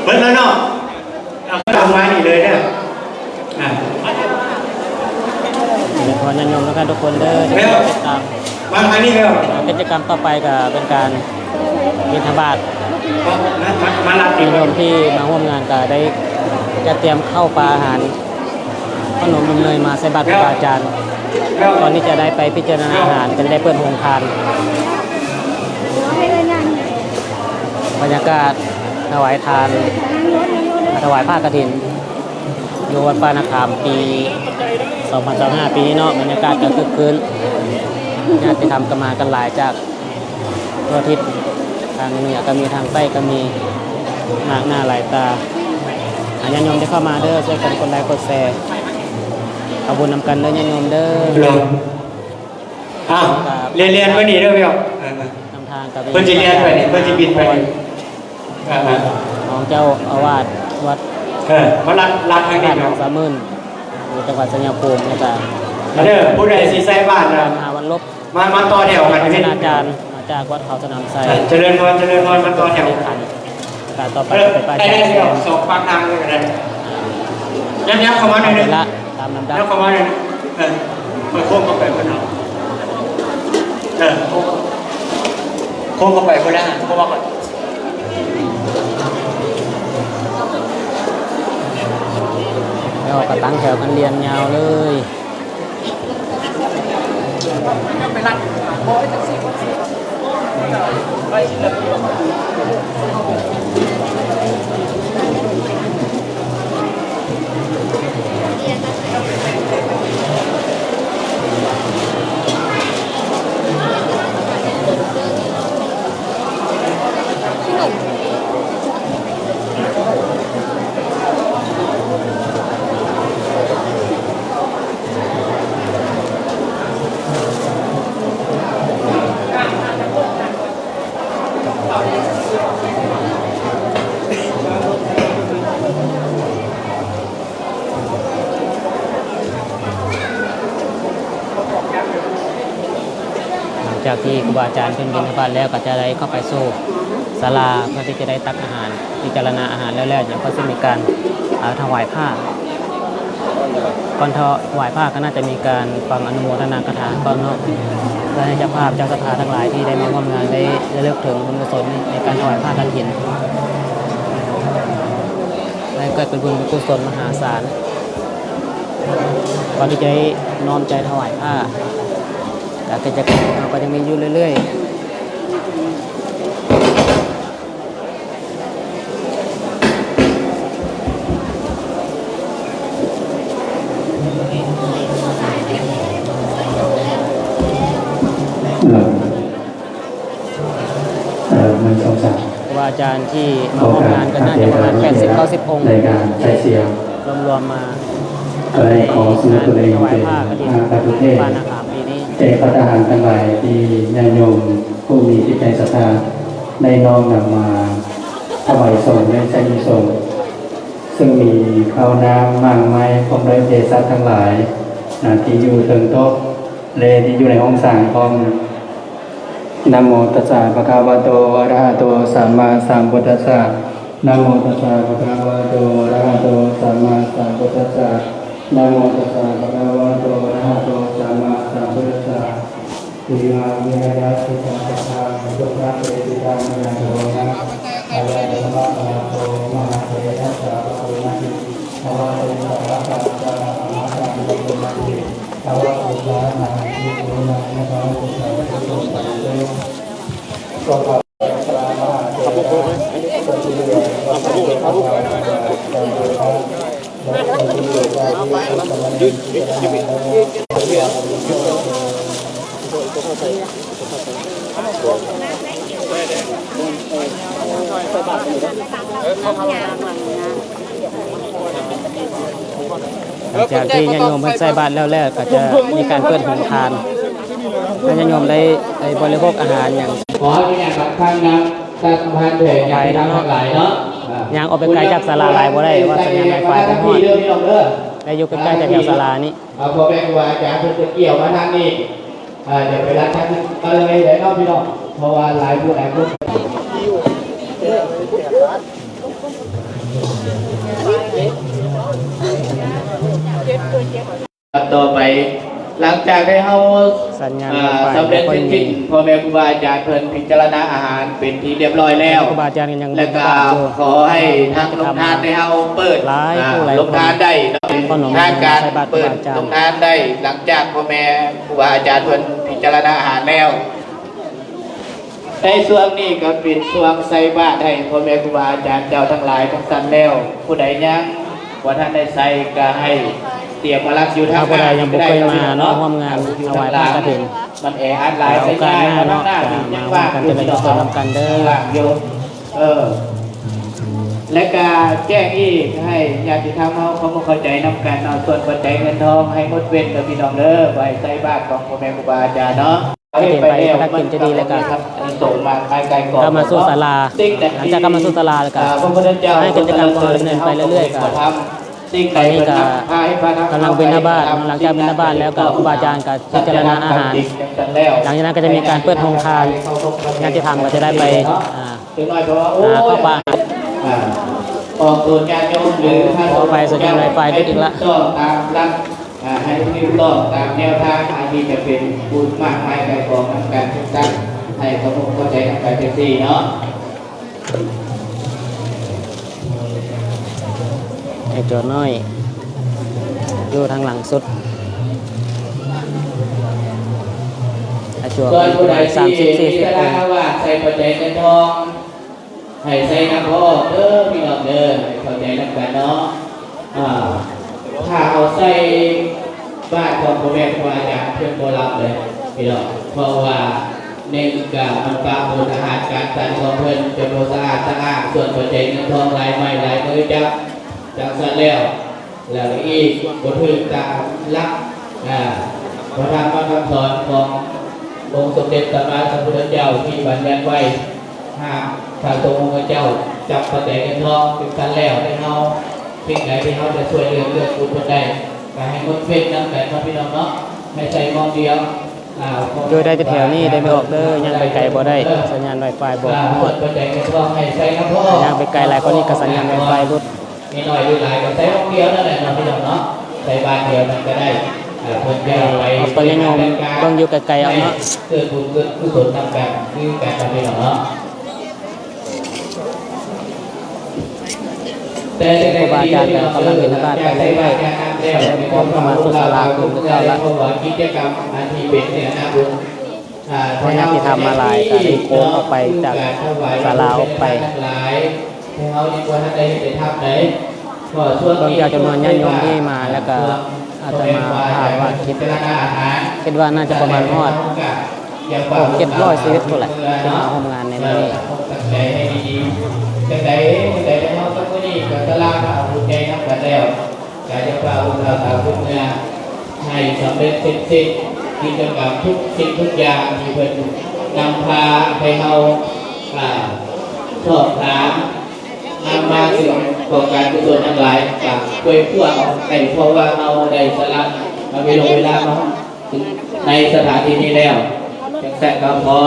ເບິດແລ້ວເນາະ ເອົາ ເອົາມານີ້ເລີຍເດີ ອ່າ ຂໍຍາດໂຍມນຳກັນທຸກຄົນເດີ ແລ້ວ ຕິດຕາມ ມາທາງນີ້ແລ້ວ ກິດຈະກຳຕໍ່ໄປກໍເປັນການບິນທະບາດ ມາ ມາ ມາລັດ ຍາດໂຍມທີ່ມາຮ່ວມງານກໍໄດ້ຈັດຕຽມເຂົ້າປາອາຫານ ຂະໜົມນົມເນີຍມາໃສ່ບາດຄູບາອາຈານ ກ່ອນທີ່ຈະໄດ້ໄປພິຈາລະນາອາຫານ ກໍໄດ້ເປີດໂຮງທານ ບັນຍາກາດຖວາຍທານ ຖວາຍຜ້າກະຖິນ ຢູ່ວັດປ່ານາຂາມ ປີສອງພັນຊາວຫ້າ ປີນີ້ເນາະ ບັນຍາກາດກໍຄຶກຄື້ນ ຍາດຕິທຳກໍມາກັນຫຼາຍຈາກ ທົ່ວທິດ ທາງເໜືອກໍມີ ທາງໃຕ້ກໍມີ ມາກໜ້າຫຼາຍຕາ ອາ ຍາດໂຍມທີ່ເຂົ້າມາເດີ ຊ່ວຍກັນກົດໄລກົດແຊ ເອົາບຸນນຳກັນເດີຍາດໂຍມເດີ ເນາະ ອ້າວ ແລ່ນໆ ມານີ້ເດີພີ່ນ້ອງ ເອີ ນຳທາງກໍມີ ເພິ່ນຊິແລ່ນໄປນີ້ ເພິ່ນຊິບິນໄປນີ້ ເອີໆ ຮອງເຈົ້າອາວາດວັດ ເອີ ມາລັດ ລັດທາງນີ້ ວັດໜອງສາໝື່ນ ຢູ່ຈັງຫວັດໄຊຍະພູມ ແລ້ວກໍ ມາເດີ ຜູ້ໃດຊິໃສ່ບາດນະ ມາວັນລົບ ມາ ມາຕໍ່ແຖວກັນຢູ່ນີ້ ອາຈານມາຈາກວັດເຂົາສະໜາມໄຊ ເອີ ຈະເລີນພອນ ຈະເລີນພອນ ມາຕໍ່ແຖວ ການຕໍ່ໄປ ເອີ ໄປ ໄປ ໄດ້ ໄດ້ ສອງ ສອງປາກທາງເລີຍກໍໄດ້ ຍັບໆ ເຂົ້າມາໜ້ອຍໜຶ່ງ ເວລາຕາມລຳດັບ ຍັບເຂົ້າມາໜ້ອຍໜຶ່ງ ເອີ ຄ່ອຍໂຄ້ງເຂົ້າໄປພຸ້ນເນາະ ເອີ ໂຄ້ງ ໂຄ້ງເຂົ້າໄປພຸ້ນແຫຼະ ເພາະວ່າ ແລ້ວກໍຕັ້ງແຖວກັນລຽນຍາວເລີຍ. ຫຼັງຈາກທີ່ຄູບາອາຈານເພິ່ນບິນທະບາດແລ້ວ ກໍຈະໄດ້ເຂົ້າໄປສູ່ສາລາ ເພື່ອທີ່ຈະໄດ້ຕັກອາຫານ ພິຈາລະນາອາຫານແລ້ວໆ ຍັງກໍຊິມີການ ເອີ ຖວາຍຜ້າ ກ່ອນຖະ ຖວາຍຜ້າກໍໜ້າຈະມີການຟັງອະນຸໂມທະນາຄາຖາກ່ອນເນາະ ເພື່ອໃຫ້ເຈົ້າພາບເຈົ້າສັດທາທັງຫຼາຍທີ່ໄດ້ມາຮ່ວມງານໄດ້ລະລຶກເຖິງບຸນກຸສົນໃນການຖວາຍຜ້າກະຖິນ ແລະ ເກີດເປັນບຸນກຸສົນມະຫາສານ ກ່ອນທີ່ຈະໄດ້ນ້ອມໃຈຖວາຍຜ້າ ການກິດຈະກຳຂອງເຮົາກໍຍັງມີຢູ່ເລື້ອຍໆ. ເອີ ໜຶ່ງ ສອງ ສາມ ຄູບາອາຈານທີ່ມາຮ່ວມງານກໍໜ້າຈະປະມານແປດສິບເກົ້າສິບອົງ ລວມໆມາ ກໍໄດ້ຂໍສະເໜີຕົວເອງເປັນອາຄາທຸເທດ ແຕ່ພັດຕາຫານທັງຫຼາຍທີ່ຍາດໂຍມຜູ້ມີຈິດໃຈສັດທາໄດ້ນ້ອມນຳມາຖວາຍສົງ ແລະ ໃຊ້ມີສົງ ເຊິ່ງມີເຂົ້ານ້ຳໝາກໄມ້ ພ້ອມດ້ວຍເພສັດທັງຫຼາຍ ນະ ທີ່ຢູ່ເທິງໂຕະ ແລະ ທີ່ຢູ່ໃນຫ້ອງສາງພ້ອມ. Namo tassa bhagavato arahato sammāsambuddhassa. Namo tassa bhagavato arahato sammāsambuddhassa. Namo tassa bhagavato arahato sammāsambuddhassa. Imaṃ viharamati tathāgataṃ buddhaṃ pūjitaṃ mayhaṃ saddhammaṃ arahaṃ mahātheravādo mahātherassa bhagavāti. Namo tassa bhagavato arahato sammāsambuddhassa. ຫຼັງຈາກທີ່ຍາດໂຍມເພິ່ນໃສ່ບາດແລ້ວແລ້ວ ກໍຈະມີການເປີດໂຮງທານ ໃຫ້ຍາດໂຍມໄດ້ ໄດ້ບໍລິໂພກອາຫານຫຍັງ ຂໍອະນຸຍາດບາງຄັ້ງນຳ ທ່ານປະທານແຂວງ ຍາດຕິທຳທັງຫຼາຍເນາະ ຍ່າງອອກໄປໄກຈາກສາລາຫຼາຍບໍ່ໄດ້ ວ່າສັນຍານໄວໄຟບໍ່ຮອດ ໄດ້ຢູ່ໃກ້ໆແຖວໆສາລານີ້ ເອົາ ພໍ່ແມ່ຄູບາອາຈານເພິ່ນຈະກ່ຽວມາທາງນີ້ ເອີ ດຽວໄປລັດທາງນີ້ ເອີ ເລີຍເນາະພີ່ນ້ອງ ເພາະວ່າຫຼາຍຜູ້ຫຼາຍຄົນ. ຕໍ່ໄປ ຫຼັງຈາກທີ່ເຮົາ ສັນຍານ ອ່າ ໄວໄຟ ສຳເລັດເສັດສິ້ນ ພໍ່ແມ່ຄູບາອາຈານເພິ່ນພິຈາລະນາອາຫານເປັນທີ່ຮຽບຮ້ອຍແລ້ວ ຄູບາອາຈານກໍຍັງ ແລະກໍຂໍໃຫ້ທາງໂຮງທານໄດ້ເຮົາເປີດ ຫຼາຍ ອ່າ ຜູ້ຫຼາຍຄົນ ໂຮງທານໄດ້ເນາະ ຂະໜົມ ທາງການເປີດໂຮງທານໄດ້ ຫຼັງຈາກພໍ່ແມ່ຄູບາອາຈານເພິ່ນພິຈາລະນາອາຫານແລ້ວ. ໃນຊ່ວງນີ້ກໍເປັນຊ່ວງໃສ່ບາດໃຫ້ພໍ່ແມ່ຄູບາອາຈານເຈົ້າທັງຫຼາຍທັງສັນແລ້ວ ຜູ້ໃດຍັງບໍ່ທັນໄດ້ໃສ່ກໍໃຫ້ຕຽມມາຮັບຢູ່ທາງ ຖ້າຜູ້ໃດຍັງບໍ່ເຄີຍມາເນາະ ຮ່ວມງານຖວາຍຜ້າກະຖິນ ມັນແອອັດຫຼາຍ ໂອກາດໜ້າເນາະ ກໍມາຮ່ວມກັນຈະໄດ້ກຸສົນນຳກັນເດີ ເອີ ແລະກະແຈ້ງອີກໃຫ້ຍາດຕິທຳເຮົາເຂົ້າມາເຂົ້າໃຈນຳກັນເນາະ ສ່ວນປັດໄຈເງິນທອງໃຫ້ງົດເວັ້ນເດີພີ່ນ້ອງເດີ ບໍ່ໃຫ້ໃສ່ບາດຂອງພໍ່ແມ່ຄູບາອາຈານເນາະ. ເຫັນໄປພະນັກກິນຈະດີ ແລ້ວກໍ ອັນນີ້ສົງມາຂາຍໄກ່ກອງ ເຂົ້າມາສູ່ສາລາ ເນາະ ຫຼັງຈາກເຂົ້າມາສູ່ສາລາແລ້ວກໍ ອ່າ ພະພຸດທະເຈົ້າ ໃຫ້ກິດຈະກຳດຳເນີນໄປເລື້ອຍໆ ກໍ ສິ່ງໃດ ຕອນນີ້ກໍ ເພິ່ນນຳພາໃຫ້ພະທຳ ກຳລັງບິນທະບາດ ເອົາໄປ ເນາະ ຫຼັງຈາກບິນທະບາດແລ້ວກໍ ຄູບາອາຈານກໍພິຈາລະນາອາຫານ ຫຼັງຈາກນັ້ນກໍຈະມີການເປີດໂຮງທານ ຍາດຕິທຳກໍຈະໄດ້ໄປ ອ່າ ເດັກນ້ອຍເຂົາວ່າ ໂອ້ຍ ອ່າ ເຂົ້າປ່າ ອ່າ ອອກຕົນຍາດໂຍມ ຫຼື ຂໍອະໄພ ສັນຍານໄວໄຟຫຼຸດອີກລະ ໃຫ້ຖືກຕ້ອງຕາມຫຼັກ ອ່າ ໃຫ້ຖືກຕ້ອງຕາມແນວທາງ ອັນທີ່ຈະເປັນບຸນມາກມາຍໄກ່ກອງນຳກັນ ທັງຊັ້ນ ໃຫ້ເຂົ້າອົກເຂົ້າໃຈນຳກັນຈັ່ງຊີ້ເນາະ. ໄອ້ໂຈນນ້ອຍຢູ່ທາງຫຼັງສຸດ ອາຈວກ ສ່ວນຜູ້ໃດທີ່ມີສາລາອາວາດໃສ່ປັດໄຈເງິນທອງ ໃຫ້ໃສ່ນຳພໍ່ເດີພີ່ນ້ອງເດີ ໃຫ້ເຂົ້າໃຈນຳກັນເນາະ. ອ່າ ຖ້າເອົາໃສ່ບາດຂອງພໍ່ແມ່ຄູບາອາຈານເພິ່ນບໍ່ຮັບເລີຍພີ່ນ້ອງ ເພາະວ່າໜຶ່ງກະມັນປະປົນອາຫານການສັນຂອງເພິ່ນຈົນບໍ່ສະອາດສະອ້າງ ສ່ວນປັດໄຈເງິນທອງຫຼາຍໄມ້ຫຼາຍມືຈັບ ຈັ່ງຊັ້ນແລ້ວ ແລ້ວອີກບໍ່ຖືກຕາມຫຼັກ ອ່າ ພະທຳມະຄຳສອນຂອງອົງສົມເດັດສຳມາສຳພຸດທະເຈົ້າທີ່ບັນຍັດໄວ້ ຫ້າມພະສົງອົງພະເຈົ້າຈັບປັດໄຈເງິນທອງ ເປັນສັນແລ້ວໃຫ້ເຮົາ ສິ່ງໃດທີ່ເຮົາຈະຊ່ວຍເຫຼືອເກື້ອກູນເພິ່ນໄດ້ ກໍໃຫ້ງົດເວັ້ນນຳກັນເນາະພີ່ນ້ອງເນາະ ໃຫ້ໃສ່ໝ່ອງດຽວ ອ່າ ຢູ່ໄດ້ແຕ່ແຖວນີ້ ໄດ້ບໍ່ອອກເດີ ຍ່າງໄປໄກບໍ່ໄດ້ ສັນຍານໄວໄຟບໍ່ຮອດ ອ່າ ສ່ວນປັດໄຈເງິນທອງໃຫ້ໃສ່ນຳພໍ່ ຍ່າງໄປໄກຫຼາຍກວ່ານີ້ກໍສັນຍານໄວໄຟຫຼຸດ ມີໜ້ອຍຫຼືຫຼາຍກໍໃສ່ຫ້ອງດຽວນັ້ນແຫຼະເນາະພີ່ນ້ອງເນາະ ໃສ່ບາດດຽວນັ້ນກໍໄດ້ ເອີ ເພິ່ນຈະໄປ ເອົາຕົນຍາດໂຍມເບິ່ງຢູ່ໄກໆເອົາເນາະ ເກີດບຸນເກີດກຸສົນນຳກັນຄືກັນເນາະພີ່ນ້ອງເນາະ ແຕ່ຈັ່ງໃດກໍດີ ຄູບາອາຈານກໍກຳລັງບິນທະບາດໄປເລື້ອຍໆ ແລ້ວກໍເຂົ້າມາສູ່ສາລາຄືເກົ່າລະ ເພາະວ່າກິດຈະກຳອັນທີ່ເປັນເນື້ອນາບຸນ ອ່າ ເພາະຍາດຕິທຳມາຫຼາຍ ກໍໄດ້ໂຄ້ງອອກໄປຈາກສາລາອອກໄປ ເບິ່ງຈາກຈຳນວນຍາດໂຍມທີ່ມາ ແລ້ວກໍອາດຈະມາພາວາດຄິດ ຄິດວ່າໜ້າຈະປະມານຮອດຫົກເຈັດຮ້ອຍຊີວິດພຸ້ນແຫຼະ ທີ່ມາຮ່ວມງານໃນມື້ນີ້ ຕັ້ງໃຈໃຫ້ດີໆ ຈັ່ງໃດ ຈັ່ງໃດເຮົາກັບມື້ນີ້ກໍສາລາພະອາວຸດໃຫຍ່ນຳກັນແລ້ວ ກາຍະພາວະທາຕາພຸດເມືອ ໃຫ້ສຳເລັດເສັດສິ້ນກິດຈະກຳທຸກສິ່ງທຸກຢ່າງທີ່ເພິ່ນນຳພາໃຫ້ເຮົາ ອ່າ ສອບຖາມ ນຳມາເຖິງກອງການກຸສົນທັງຫຼາຍ ກະອວຍພອນໃຫ້ ເພາະວ່າເຮົາໄດ້ສະຫຼະເວລາມາ ໃນສະຖານທີ່ນີ້ແລ້ວ ຈັ່ງຊັ້ນກໍຂໍ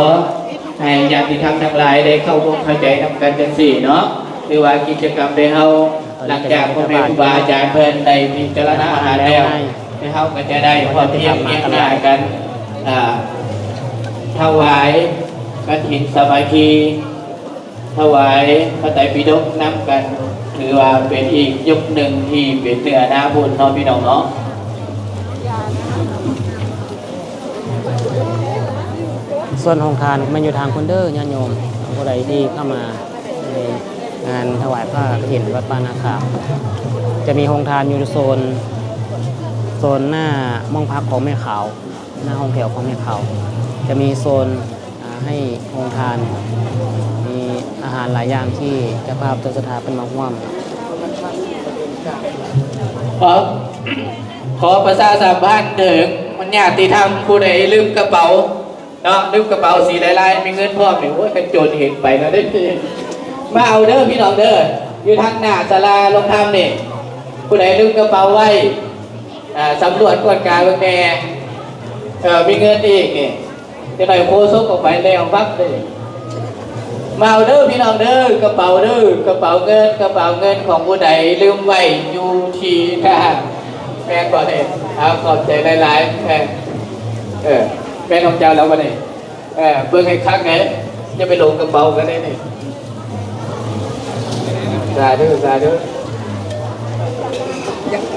ໃຫ້ຍາດຕິທຳທັງຫຼາຍໄດ້ເຂົ້າອົກເຂົ້າໃຈນຳກັນຈັ່ງຊີ້ເນາະ ຖືວ່າກິດຈະກຳໃດເຮົາ ຫຼັງຈາກພໍ່ແມ່ຄູບາອາຈານເພິ່ນໄດ້ພິຈາລະນາອາຫານແລ້ວ ແລະເຮົາກໍຈະໄດ້ພ້ອມພຽງຄຽງໜ້າກັນ ອ່າ ຖວາຍກະຖິນສາມັກຄີ ຖວາຍພະໄຕປິດົກນຳກັນ ຖືວ່າເປັນອີກຍຸກໜຶ່ງທີ່ເປັນເນື້ອນາບຸນເນາະ ພີ່ນ້ອງເນາະ. ສ່ວນໂຮງທານແມ່ນຢູ່ທາງພຸ້ນເດີ ຍາດໂຍມ ຜູ້ໃດທີ່ເຂົ້າມາໃນງານຖວາຍຜ້າກະຖິນວັດປ່ານາຂາມ ຈະມີໂຮງທານຢູ່ໂຊນ ໂຊນໜ້າໝ້ອງພັກຂອງແມ່ຂາວ ໜ້າຫ້ອງແຖວຂອງແມ່ຂາວ ຈະມີໂຊນ ອ່າ ໃຫ້ໂຮງທານ ມີອາຫານຫຼາຍຢ່າງທີ່ເຈົ້າພາບເຈົ້າສັດທາເພິ່ນມາຮ່ວມ. ຂໍ ຂໍປະຊາສຳພັນເຖິງຍາດຕິທຳຜູ້ໃດລືມກະເປົາເນາະ ລືມກະເປົາສີລາຍໆ ມີເງິນພ້ອມນີ້ ໂອ້ຍ ຄັນໂຈນເຫັນໄປແລ້ວເດ້ ມາເອົາເດີພີ່ນ້ອງເດີ ຢູ່ທາງໜ້າສາລາລົງທຳນີ້ ຜູ້ໃດລືມກະເປົາໄວ້ ອ່າ ສຳຫຼວດກວດກາເບິ່ງແດ່ ເອີ ມີເງິນອີກນີ້ ຈັກໜ້ອຍໂຄສົກອອກໄປແລ້ວບັບເລີຍ. ມາເດີພີ່ນ້ອງເດີ ກະເປົາເດີ ກະເປົາເງິນ ກະເປົາເງິນຂອງຜູ້ໃດລືມໄວ້ຢູ່ທີ່ທະຫານ ແມ່ນບໍ່ເດ? ເອົາ ຂອບໃຈຫຼາຍໆ ເອີ ເອີ ແມ່ນຂອງເຈົ້າແລ້ວບໍ່ນີ້? ເອີ ເບິ່ງໃຫ້ຄັກແດ່ ຢ່າໄປຫຼົງກະເປົາກັນເດ້ນີ້. ສາທຸ ສາທຸ.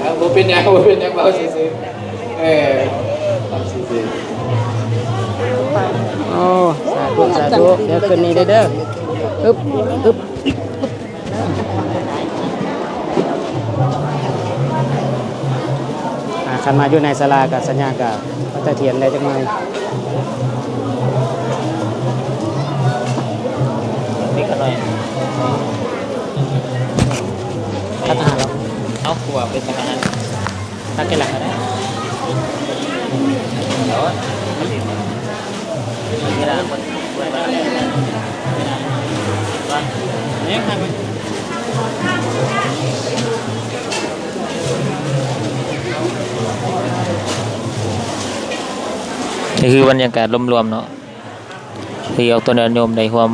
ເອີ ບໍ່ເປັນຫຍັງ ບໍ່ເປັນຫຍັງ ເວົ້າຊື່ໆ ເອີ ເວົ້າຊື່ໆ. ໂອ້ ສາທຸ ສາທຸ. ດຽວຂຶ້ນນີ້ເດີ ເດີ. ອຶບ ອຶບ. ອ່າ ຄັນມາຢູ່ໃນສາລາກະສັນຍາກະວ່າຈະຖຽງແດ່ຈັກໜ່ອຍ. ນີ້ກະໜ້ອຍ ຄັດຫາແລ້ວ ເອົາ ກວ່າເປັນສັງຄະທານ ຕັກກິນລະ ນີ້ຄືບັນຍາກາດລວມໆເນາະ ທີ່ອອກຕົນຍາດໂຍມໄດ້ຮ່ວມ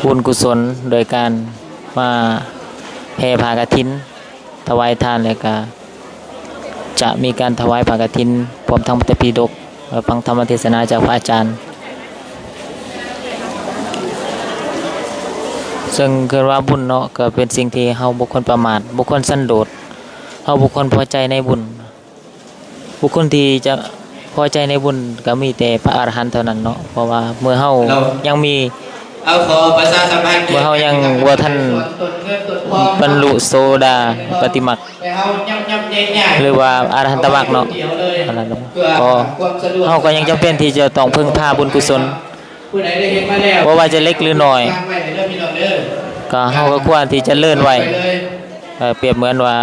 ບຸນກຸສົນ ໂດຍການມາແຜ່ຜ້າກະຖິນ ຖວາຍທານ ແລະກະຈະມີການຖວາຍຜ້າກະຖິນ ພ້ອມທັງພະໄຕປິດົກ ແລະ ຟັງທຳມະເທດສະໜາຈາກພະອາຈານ. ເຊິ່ງເອີ້ນວ່າບຸນເນາະ ກະເປັນສິ່ງທີ່ເຮົາບໍ່ຄວນປະໝາດ ບໍ່ຄວນສັນໂດດ ເຮົາບໍ່ຄວນພໍໃຈໃນບຸນ. ບຸກຄົນທີ່ຈະພໍໃຈໃນບຸນກະມີແຕ່ພະອະລະຫັນເທົ່ານັ້ນເນາະ ເພາະວ່າເມື່ອເຮົາຍັງມີ ເອົາ ຂໍປະຊາສຳພັນ ເມື່ອເຮົາຍັງບໍ່ທັນບັນລຸໂສດາປະຕິມັກ ຫຼືວ່າອະລະຫັນຕະມັກເນາະ ກໍເຮົາກໍຍັງຈຳເປັນທີ່ຈະຕ້ອງເພິ່ງພາບຸນກຸສົນ ບໍ່ວ່າຈະເລັກຫຼືນ້ອຍ ກໍເຮົາກໍຄວນທີ່ຈະເລີນໄວ້ ເອີ ປຽບເໝືອນວ່າ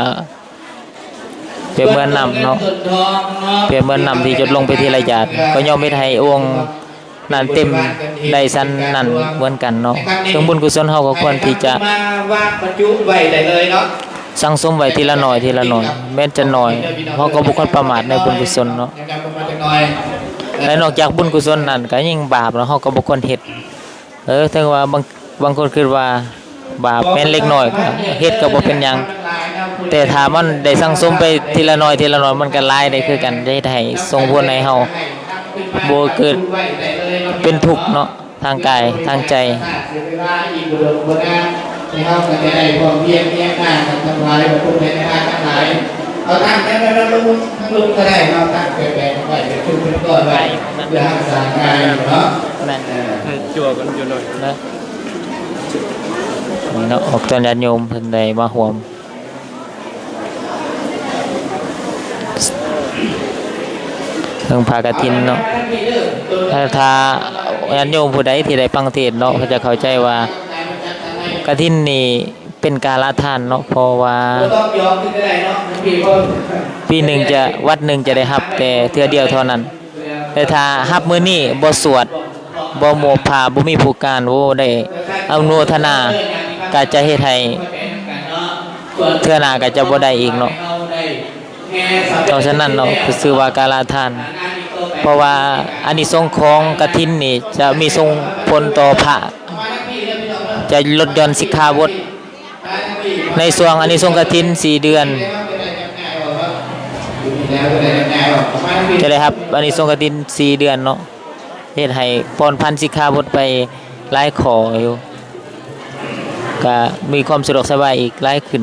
ປຽບເໝືອນນ້ຳເນາະ ປຽບເໝືອນນ້ຳທີ່ຢົດລົງໄປທີລະຫຍາດ ກໍຍ່ອມເຮັດໃຫ້ໂອ່ງນັ້ນເຕັມໄດ້ຊັ້ນນັ້ນເໝືອນກັນເນາະ. ເຊິ່ງບຸນກຸສົນເຮົາກໍຄວນທີ່ຈະສັງສົມໄວ້ທີລະໜ້ອຍ ທີລະໜ້ອຍ ແມ່ນຈະໜ້ອຍ ເຮົາກໍບໍ່ຄວນປະໝາດໃນບຸນກຸສົນເນາະ. ແລະນອກຈາກບຸນກຸສົນນັ້ນ ກໍຍັງບາບເນາະ ເຮົາກໍບໍ່ຄວນເຮັດ. ເອີ ເຖິງວ່າບາງ ບາງຄົນຄິດວ່າບາບແມ່ນເລັກນ້ອຍ ເຮັດກໍບໍ່ເປັນຫຍັງ ແຕ່ຖ້າມັນໄດ້ສັງສົມໄປທີລະໜ້ອຍ ທີລະໜ້ອຍ ມັນກໍຫຼາຍໄດ້ຄືກັນ ຈະເຮັດໃຫ້ສົ່ງຜົນໃຫ້ເຮົາບໍ່ເກີດເປັນທຸກເນາະ ທາງກາຍ ທາງໃຈ. ເອົາຕັ້ງແຕ່ລະລຸງ ລຸງກໍໄດ້ເນາະ ຕັ້ງແປະໆໄວ້ ເປັນຊຸດເປັນກ້ອນໄວ້ ເພື່ອຮັກສາງ່າຍເນາະ. ແມ່ນ ເອີ ໃຫ້ຈົວກັນຢູ່ໜ້ອຍນະ ນີ້ເນາະ ອອກຕອນຍາດໂຍມເພິ່ນໄດ້ມາຮ່ວມເຖິງຜ້າກະຖິນເນາະ. ແລະຖ້າຍາດໂຍມຜູ້ໃດທີ່ໄດ້ຟັງເທດເນາະ ເຂົາຈະເຂົ້າໃຈວ່າກະຖິນນີ້ ເປັນກາລະທານເນາະ ເພາະວ່າປີໜຶ່ງຈະ ວັດໜຶ່ງຈະໄດ້ຮັບແຕ່ເທື່ອດຽວເທົ່ານັ້ນ ແລະຖ້າຮັບມື້ນີ້ບໍ່ສວດ ບໍ່ໂມກຜ້າ ບໍ່ມີຜູ້ການ ບໍ່ໄດ້ອະນຸໂມທະນາ ກະຈະເຮັດໃຫ້ເທື່ອໜ້າກະຈະບໍ່ໄດ້ອີກເນາະ. ເພາະສະນັ້ນເນາະ ຄືຊື່ວ່າກາລະທານ ເພາະວ່າອານິສົງຂອງກະຖິນນີ້ຈະມີສົ່ງຜົນຕໍ່ພະ ຈະຫຼຸດຢ່ອນສິກຂາບົດ ໃນຊ່ວງອານິສົງກະຖິນສີ່ເດືອນ ຈະໄດ້ຮັບອານິສົງກະຖິນສີ່ເດືອນເນາະ ເຮັດໃຫ້ຜ່ອນຜັນສິກຂາບົດໄປຫຼາຍຂໍ້ຢູ່ ກະມີຄວາມສະດວກສະບາຍອີກຫຼາຍຂຶ້ນ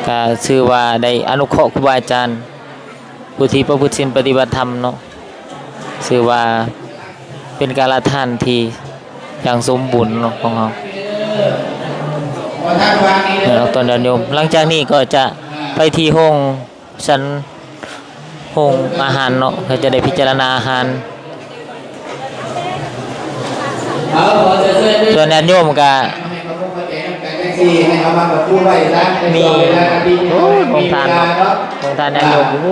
ກະຖືວ່າໄດ້ອະນຸເຄາະຄູບາອາຈານ ຜູ້ທີ່ປະພຶດສິນປະຕິບັດທຳເນາະ ຖືວ່າເປັນກາລະທານທີ່ຢ່າງສົມບູນເນາະຂອງເຮົາ ເນາະ ຕອນຍາດໂຍມ. ຫຼັງຈາກນີ້ກໍຈະໄປທີ່ໂຮງສັນ ໂຮງອາຫານເນາະ ເຂົາຈະໄດ້ພິຈາລະນາອາຫານ. ສ່ວນຍາດໂຍມກະມີ ໂອ້ຍ ໂຮງທານເນາະ ໂຮງທານຍາດໂຍມ ໂອ້ໂຫ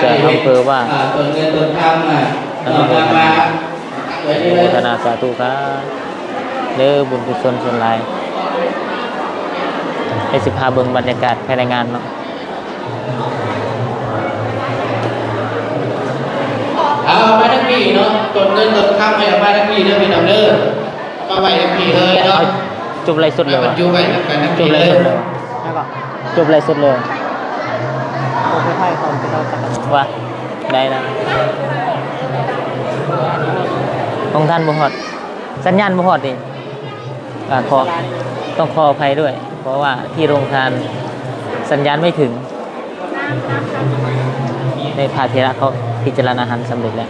ຈະອຳເພີວ່າ ໂມທະນາສາທຸຄ່າ ເດີ ບຸນກຸສົນສ່ວນຫຼາຍ. ໃຫ້ຊິພາເບິ່ງບັນຍາກາດພາຍໃນງານເນາະ. ຕົ້ນເງິນຕົ້ນຄຳໃຫ້ເອົາມາທັງພີ້ເດີພີ່ນ້ອງເດີ ມາໄວ້ທັງພີ້ເລີຍເນາະ. ຈົບໄລຟ໌ສົດເລີຍຫວາ? ຈຸໄວ້ນຳກັນທັງພີ້ເລີຍ. ຈົບໄລຟ໌ສົດເລີຍ. ວ່າ ໄດ້ນະ ຂອງທ່ານບໍ່ຮອດ ສັນຍານບໍ່ຮອດເດ. ອ່າ ຂໍ ຕ້ອງຂໍອະໄພດ້ວຍ ເພາະວ່າທີ່ໂຮງທານສັນຍານໄມ່ເຖິງ. ໃນພະເຖລະເຂົາພິຈາລະນາຫັນສຳເລັດແລ້ວ.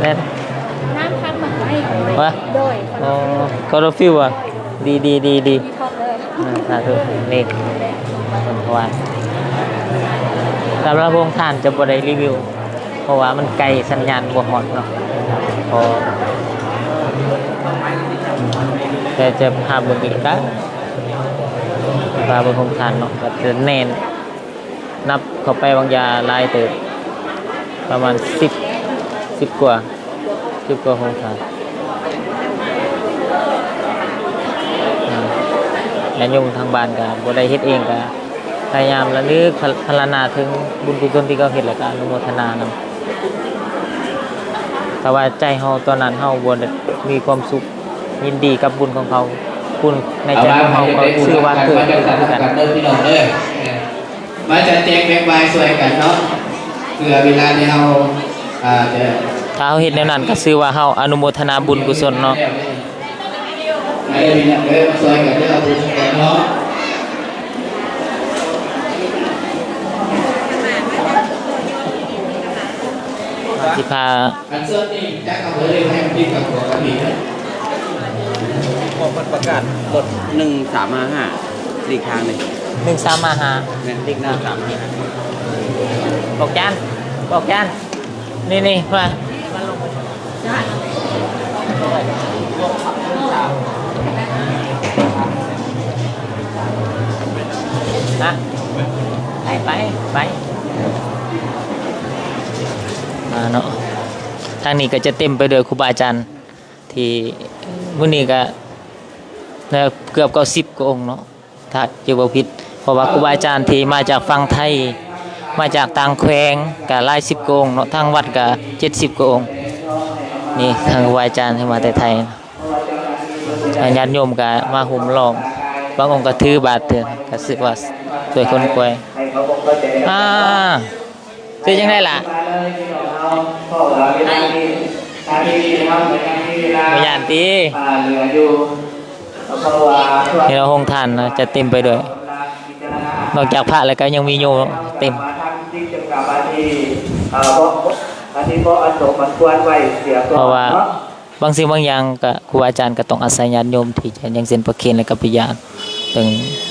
ແມ່ນ ນ້ຳພັກໝາກໄມ້ ວະ ໂດຍ ອໍ ຄອລລອຟິວ ວະ ດີ ດີ ດີ ດີ ມີຄອບເລີຍ ອາ ສາທຸ. ນີ້ ເພິ່ນວ່າ ສຳລັບໂຮງທານຈະບໍ່ໄດ້ຣີວິວ ເພາະວ່າມັນໄກ ສັນຍານບໍ່ຮອດເນາະ. ພໍ ແຕ່ຈະພາເບິ່ງອີກ ກະພາເບິ່ງໂຮງທານເນາະ ກະຈະແໜ້ນ ນັບເຂົ້າໄປບາງຢ່າງຫຼາຍເຕີບ ປະມານສິບ ສິບກວ່າ ສິບກວ່າໂຮງທານ. ອາ ຍາດໂຍມທາງບ້ານກະບໍ່ໄດ້ເຮັດເອງ ກະພະຍາຍາມລະນຶກພັນລະນາເຖິງບຸນກຸສົນທີ່ເຂົາເຮັດ ແລ້ວກະອະນຸໂມທະນານຳ. ຖ້າວ່າໃຈເຮົາຕອນນັ້ນເຮົາບໍ່ໄດ້ມີຄວາມສຸກ ຍິນດີກັບບຸນຂອງເຂົາ ບຸນໃນໃຈຂອງເຮົາກໍຊື່ວ່າເກີດຂຶ້ນຄືກັນ. ມາຈັດແຈງແບ່ງບາຍຊ່ວຍກັນເນາະ ເພື່ອເວລາທີ່ເຮົາ ອ່າ ຈະ ຖ້າເຮົາເຮັດແນວນັ້ນກໍຊື່ວ່າເຮົາອະນຸໂມທະນາບຸນກຸສົນເນາະ. ມາເດີພີ່ນ້ອງເດີ ມາຊ່ອຍກັນເດີ ເອົາບຸນກັນເນາະ. ຊິພາ ອັນເຊີນນີ້ຈັກອຳເພີເລີຍ ໃຫ້ມັນຕິດກັບຫົວກະພີເດີ. ພວກເພິ່ນປະກາດລົດ ໜຶ່ງສາມຫ້າຫ້າ ຫຼີກທາງໜຶ່ງ ໜຶ່ງສາມຫ້າຫ້າ ແມ່ນ ຫຼີກໜຶ່ງສາມຫ້າຫ້າ. ບອກຈານ ບອກຈານ ນີ້ໆ ມາ ນະ ໄປ ໄປ ໄປ ມາເນາະ. ທາງນີ້ກໍຈະເຕັມໄປດ້ວຍຄູບາອາຈານ ທີ່ມື້ນີ້ກໍ ເກືອບເກົ້າສິບກວ່າອົງເນາະ ຖ້າຈຳບໍ່ຜິດ ເພາະວ່າຄູບາອາຈານທີ່ມາຈາກຝັ່ງໄທ ມາຈາກຕ່າງແຂວງກໍຫຼາຍສິບກວ່າອົງເນາະ ທາງວັດກໍເຈັດສິບກວ່າອົງ. ນີ້ທາງຄູບາອາຈານທີ່ມາແຕ່ໄທ ຍາດໂຍມກໍມາໂຮມລ້ອມ ບາງອົງກໍຖືບາດ ກໍຮູ້ສຶກວ່າຊ່ວຍຂົນຂວາຍ ອ່າ ຊື່ຈັ່ງໃດລະ? ບໍ່ຢ້ານຕິ? ເຫັນວ່າໂຮງທານນະ ຈະເຕັມໄປດ້ວຍ ນອກຈາກພະແລ້ວກໍຍັງມີໂຍມເຕັມ ເພາະວ່າ ບາງສິ່ງບາງຢ່າງກະຄູບາອາຈານກະຕ້ອງອາໄສຍາດໂຍມທີ່ຈະ ຢ່າງເຊັ່ນ ພະເຄນ ແລະ ກັບປິຍາດ ເຊິ່ງ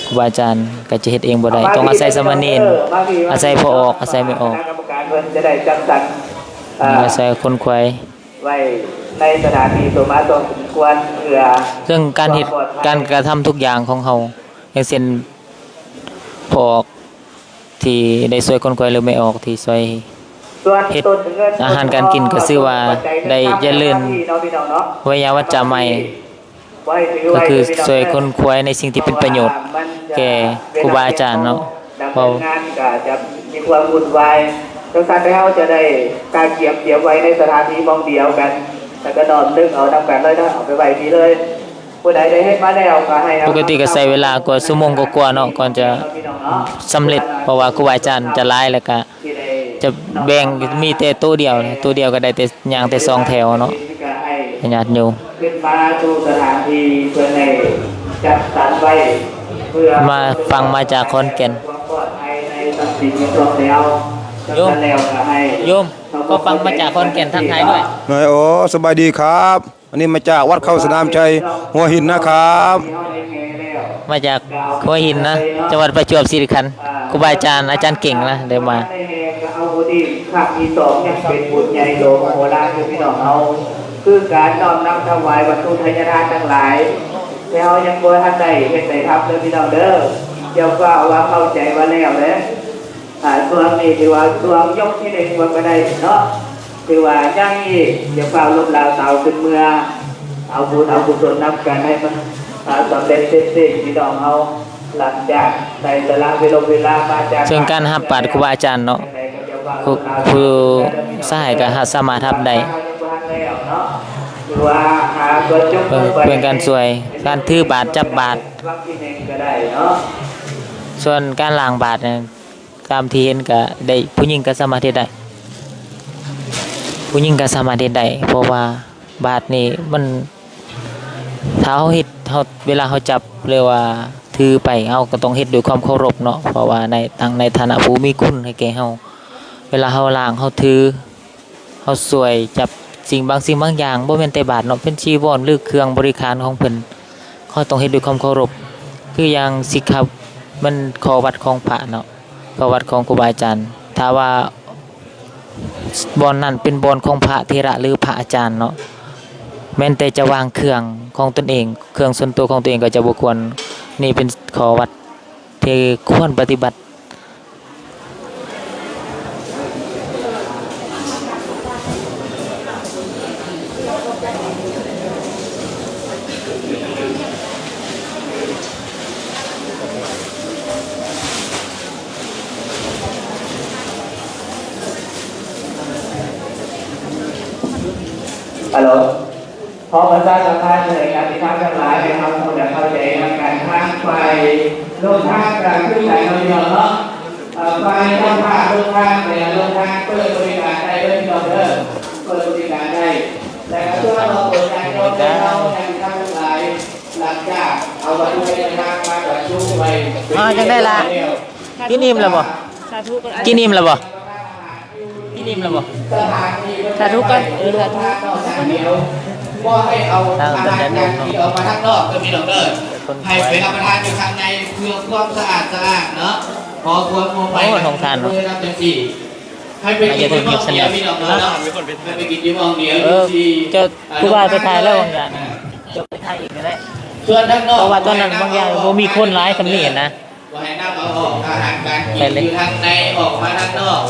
ຄູບາອາຈານກະຈະເຮັດເອງບໍ່ໄດ້ ຕ້ອງອາໄສສາມະເນນ ອາໄສພໍ່ອອກ ອາໄສແມ່ອອກ ອາໄສຂົນຂວາຍ ເຊິ່ງການເຮັດ ການກະທຳທຸກຢ່າງຂອງເຮົາ ຢ່າງເຊັ່ນ ພໍ່ອອກ ທີ່ໄດ້ຊ່ວຍຂົນຂວາຍ ຫຼື ແມ່ອອກທີ່ຊ່ວຍເຮັດອາຫານການກິນ ກໍຊື່ວ່າໄດ້ຈະເລີນໄວຍາວັດຈາໄມ ກໍຄືຊ່ວຍຂົນຂວາຍໃນສິ່ງທີ່ເປັນປະໂຫຍດແກ່ຄູບາອາຈານເນາະ. ເວົ້າ ປະກະຕິກໍໃຊ້ເວລາກວ່າຊົ່ວໂມງກວ່າໆເນາະ ກ່ອນຈະສຳເລັດ ເພາະວ່າຄູບາອາຈານຈະຫຼາຍ ແລ້ວກະຈະແບ່ງມີແຕ່ໂຕະດຽວ ໂຕະດຽວກໍໄດ້ແຕ່ຍ່າງແຕ່ສອງແຖວເນາະ ຍາດໂຍມ ຂຶ້ນມາສູ່ສະຖານທີ່ເພິ່ນໄດ້ຈັດສັນໄວ້ ມາຟັງມາຈາກຂອນແກ່ນ ໂຍມ ໂຍມ ຂໍຟັງມາຈາກຂອນແກ່ນ ທັກທາຍດ້ວຍ. ໂອ້ ສະບາຍດີຄັບ. ອັນນີ້ມາຈາກວັດເຂົ້າສະໜາມໄຊ ຫົວຫີນນະຄັບ. ມາຈາກຫົວຫີນນະ ຈັງຫວັດປະຈວບຊີລິຂັນ. ຄູບາອາຈານ ອາຈານເກັ່ງນະ ໄດ້ມາ. ໃນແຫ່ກະເອົາບຸນອີກຄັ້ງທີສອງ ຍັງເປັນບຸນໃຫຍ່ໂຕມະໂຫລານຢູ່ພີ່ນ້ອງເຮົາ ຄືການນ້ອມນຳຖວາຍວັດຖຸໄທຍະທານທັງຫຼາຍ ແຕ່ເຮົາຍັງບໍ່ທັນໄດ້ເຮັດໄດ້ທຳເດີພີ່ນ້ອງເດີ. ຢ່າຟ້າວວ່າເຂົ້າໃຈວ່າແລ້ວເດີ. ອ່າ ຊ່ວງນີ້ຖືວ່າຊ່ວງຍົກທີໜຶ່ງວ່າກໍໄດ້ເນາະ ຖືວ່າຍັງອີກ ຢ່າຟ້າວລົບລາວຕາວຂຶ້ນເມືອ ເອົາບຸນເອົາກຸສົນນຳກັນໃຫ້ມັນ ອ່າ ສຳເລັດເສັດສິ້ນ ພີ່ນ້ອງເຮົາ ຫຼັງຈາກໄດ້ສະຫຼະເວລົບເວລາມາຈາກ ເຊິ່ງການຮັບບາດຄູບາອາຈານເນາະ ຜູ້ ຜູ້ສະຫາຍກໍສາມາດຮັບໄດ້ ເປັນ ເປັນການຊ່ວຍ ການຖືບາດ ຈັບບາດ ສ່ວນການລ້າງບາດນັ້ນ ຕາມທີ່ເຫັນກະໄດ້ ຜູ້ຍິງກະສາມາດເຮັດໄດ້ ຜູ້ຍິງກະສາມາດເຮັດໄດ້ ເພາະວ່າບາດນີ້ມັນ ຖ້າເຮົາເຮັດ ເຮົາ ເວລາເຮົາຈັບ ຫຼືວ່າຖືໄປ ເຮົາກໍຕ້ອງເຮັດດ້ວຍຄວາມເຄົາລົບເນາະ ເພາະວ່າໃນ ທັງໃນຖານະຜູ້ມີຄຸນໃຫ້ແກ່ເຮົາ ເວລາເຮົາລ້າງ ເຮົາຖື ເຮົາຊ່ວຍຈັບສິ່ງບາງສິ່ງບາງຢ່າງ ບໍ່ແມ່ນແຕ່ບາດເນາະ ເປັນຈີວອນ ຫຼືເຄື່ອງບໍລິຂານຂອງເພິ່ນ ເຮົາຕ້ອງເຮັດດ້ວຍຄວາມເຄົາລົບ ຄືຢ່າງສິກຂາ ມັນຂໍ້ວັດຂອງພະເນາະ ປະຫວັດຂອງຄູບາອາຈານ ຖ້າວ່າບ່ອນນັ້ນເປັນບ່ອນຂອງພະເຖລະ ຫຼື ພະອາຈານເນາະ ແມ່ນແຕ່ຈະວາງເຄື່ອງຂອງຕົນເອງ ເຄື່ອງສ່ວນຕົວຂອງຕົວເອງກໍຈະບໍ່ຄວນ. ນີ້ເປັນຂໍ້ວັດທີ່ຄວນປະຕິບັດ. ຮັລໂຫຼ ຂໍປະຊາສຳພັນໃຫ້ກັບທ່ານທັງຫຼາຍ ໃຫ້ເຮົາຮູ້ແລະເຂົ້າໃຈນຳກັນ ທາງຝ່າຍໂລງທານກໍຄືກັນເນາະ ພີ່ນ້ອງເນາະ. ເອີ ຝ່າຍເຈົ້າພາບໂລງທານ ແລະ ໂລງທານເປີດບໍລິການໄດ້ເດີ ພີ່ນ້ອງເດີ ເປີດບໍລິການໄດ້ ແລະ ກໍເພື່ອເຮົາເປີດການເຂົ້າໃຈເຮົາ ໃຫ້ທ່ານທັງຫຼາຍ ຫຼັງຈາກເອົາວັດຖຸໄປທາງມາບັນຈຸໄວ້ ອ່າ ຈັ່ງໃດລະ? ກິນອີ່ມແລ້ວບໍ່? ສາທຸກ່ອນ ກິນອີ່ມແລ້ວບໍ່? ກິນອີ່ມແລ້ວບໍ່? ສາທຸກ່ອນ ເອີ ສາທຸ ບໍ່ໃຫ້ເອົາອາຫານການກິນອອກມາທາງນອກເດີ ພີ່ນ້ອງເດີ ໃຫ້ໄປຮັບປະທານຢູ່ຂ້າງໃນ ເພື່ອຄວາມສະອາດສະອ້າງເນາະ ຂໍຄວາມຮ່ວມມື ໂອ້ ໂຮງທານເນາະ ເດີນຳຈັ່ງຊີ້ ໃຫ້ໄປກິນຢູ່ໝ່ອງດຽວ ພີ່ນ້ອງເນາະ ໃຫ້ໄປກິນຢູ່ໝ່ອງດຽວ ເອີ ຢູ່ທີ່ ເຈົ້າ ຄູບາໄປຖ່າຍແລ້ວບາງຢ່າງ ເຈົ້າໄປຖ່າຍອີກກໍໄດ້ ສ່ວນທາງນອກ ເພາະວ່າຕອນນັ້ນບາງຢ່າງບໍ່ມີຄົນຫຼາຍສ່ຳນີ້ນະ. ບໍ່ໃຫ້ນຳເອົາອອກອາຫານການກິນຢູ່ທາງໃນອອກມາທາງນອກ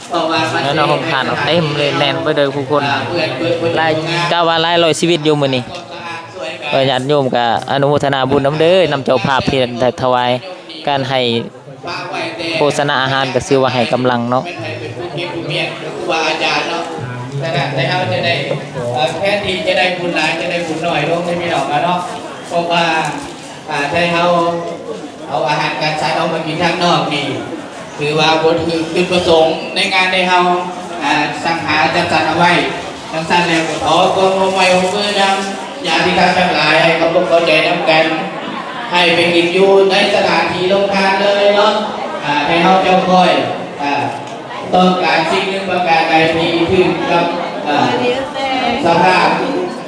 ເພາະວ່າມັນ ແລ້ວເນາະ ໂຮງທານເນາະ ເຕັມເລີຍ ແໜ້ນໄປເດີຜູ້ຄົນ ອ່າ ເພື່ອເປີດ ຫຼາຍ ກະວ່າຫຼາຍຮ້ອຍຊີວິດຢູ່ມື້ນີ້ ກໍຍາດໂຍມກໍອະນຸໂມທະນາບຸນນຳເດີ ນຳເຈົ້າພາບທີ່ໄດ້ຖວາຍການໃຫ້ໂພຊະນາອາຫານ ກໍຊື່ວ່າໃຫ້ກຳລັງເນາະ ແມ່ນໃຫ້ເປັນຜູ້ເກັບຜູ້ມ້ຽນ ຄືຄູບາອາຈານເນາະ ແຕ່ຖ້າ ແຕ່ເຮົາຈະໄດ້ ເອີ ແທນທີ່ຈະໄດ້ບຸນຫຼາຍ ຈະໄດ້ບຸນໜ້ອຍລົງເດ້ ພີ່ນ້ອງເນາະ ເພາະວ່າ ອ່າ ໄດ້ເຮົາເອົາອາຫານການສັນອອກມາກິນທາງນອກນີ້ ຖືວ່າບໍ່ຖືກຈຸດປະສົງໃນງານທີ່ເຮົາ ອ່າ ສັງຫາຈັດສັນເອົາໄວ້. ຈັ່ງຊັ້ນແລ້ວກໍຂໍຄວາມຮ່ວມໄມ້ຮ່ວມມືນຳຍາດຕິທານທັງຫຼາຍ ໃຫ້ເຂົ້າອົກເຂົ້າໃຈນຳກັນ ໃຫ້ໄປກິນຢູ່ໃນສະຖານທີ່ໂຮງທານເລີຍເນາະ ອ່າ ໃຫ້ເຮົາເຈົ້າຄອຍ ອ່າ ຕ້ອງການສິ່ງໜຶ່ງປະການໃດທີ່ຖືກກັບ ເອີ ສະພາບ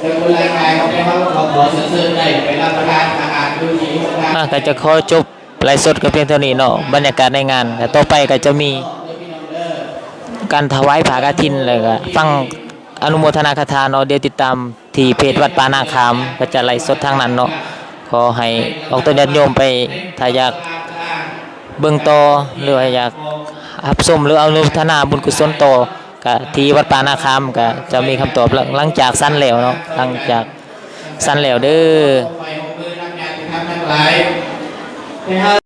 ແລະ ຄົນລາຍກາຍຂອງພວກເຮົາ ເຮົາຂໍເຊີນໄດ້ໄປຮັບປະທານອາຫານຢູ່ທີ່ໂຮງທານ. ອ່າ ກໍຈະຂໍຈົບໄລຟ໌ສົດກັນພຽງເທົ່ານີ້ເນາະ ບັນຍາກາດໃນງານ ແລະ ຕໍ່ໄປກໍຈະມີການຖວາຍຜ້າກະຖິນ ແລ້ວກໍຟັງອະນຸໂມທະນາຄາຖາເນາະ ດຽວຕິດຕາມ ທີ່ເພຈວັດປ່ານາຂາມ ກໍຈະໄລຟ໌ສົດທາງນັ້ນເນາະ ຂໍໃຫ້ອອກຕົນຍາດໂຍມໄປ ຖ້າຢາກເບິ່ງຕໍ່ ຫຼືວ່າຢາກຮັບຊົມ ຫຼືອະນຸໂມທະນາບຸນກຸສົນຕໍ່ ກະທີ່ວັດປ່ານາຂາມ ກະຈະມີຄຳຕອບ ຫຼັງຈາກສັນແລ້ວເນາະ ຫຼັງຈາກສັນແລ້ວເດີ.